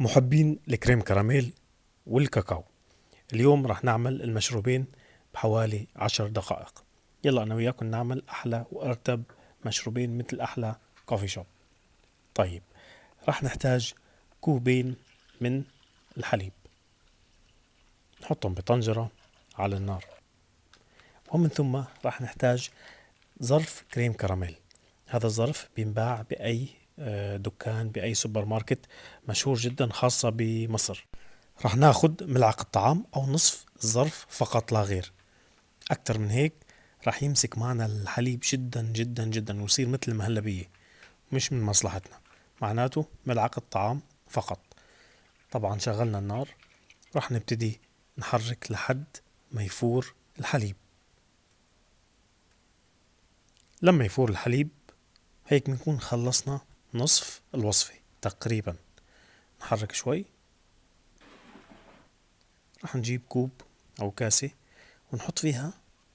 محبين الكريم كراميل والكاكاو، اليوم راح نعمل المشروبين بحوالي 10 دقائق. يلا أنا وياكم نعمل أحلى وأرتب مشروبين مثل أحلى coffee shop. طيب راح نحتاج كوبين من الحليب، نحطهم بطنجرة على النار، ومن ثم راح نحتاج ظرف كريم كراميل. هذا الظرف بينباع بأي دكان، بأي سوبر ماركت، مشهور جدا خاصة بمصر. راح ناخد ملعقة طعام أو نصف الظرف فقط لا غير، أكتر من هيك راح يمسك معنا الحليب جدا جدا جدا ويصير مثل المهلبية، مش من مصلحتنا. معناته ملعقة طعام فقط. طبعا شغلنا النار، راح نبتدي نحرك لحد ما يفور الحليب. لما يفور الحليب هيك بنكون خلصنا نصف الوصفة تقريبا. نحرك شوي، راح نجيب كوب أو كاسة ونحط فيها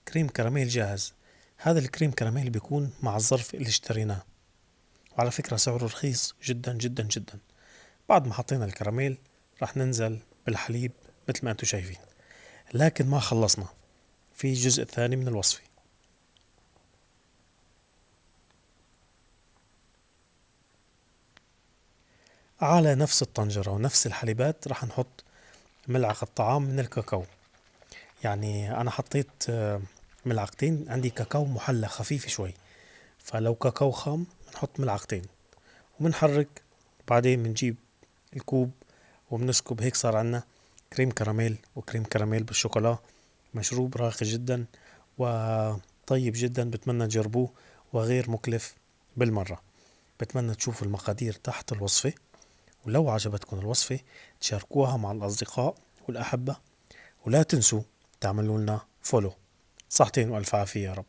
كريم كراميل جاهز. هذا الكريم كراميل بيكون مع الظرف اللي اشتريناه، وعلى فكرة سعره رخيص جدا جدا جدا. بعد ما حطينا الكراميل راح ننزل بالحليب مثل ما انتم شايفين، لكن ما خلصنا، في جزء ثاني من الوصفة. على نفس الطنجرة ونفس الحليبات راح نحط ملعقة طعام من الكاكاو. يعني أنا حطيت ملعقتين، عندي كاكاو محلى خفيف شوي، فلو كاكاو خام بنحط ملعقتين وبنحرك. بعدين بنجيب الكوب وبنسكب. هيك صار عنا كريم كراميل وكريم كراميل بالشوكولا، مشروب راقي جدا وطيب جدا، بتمنى تجربوه وغير مكلف بالمرة. بتمنى تشوفوا المقادير تحت الوصفة، ولو عجبتكم الوصفة تشاركوها مع الأصدقاء والأحبة، ولا تنسوا تعملوا لنا follow. صحتين وألف عافية يا رب.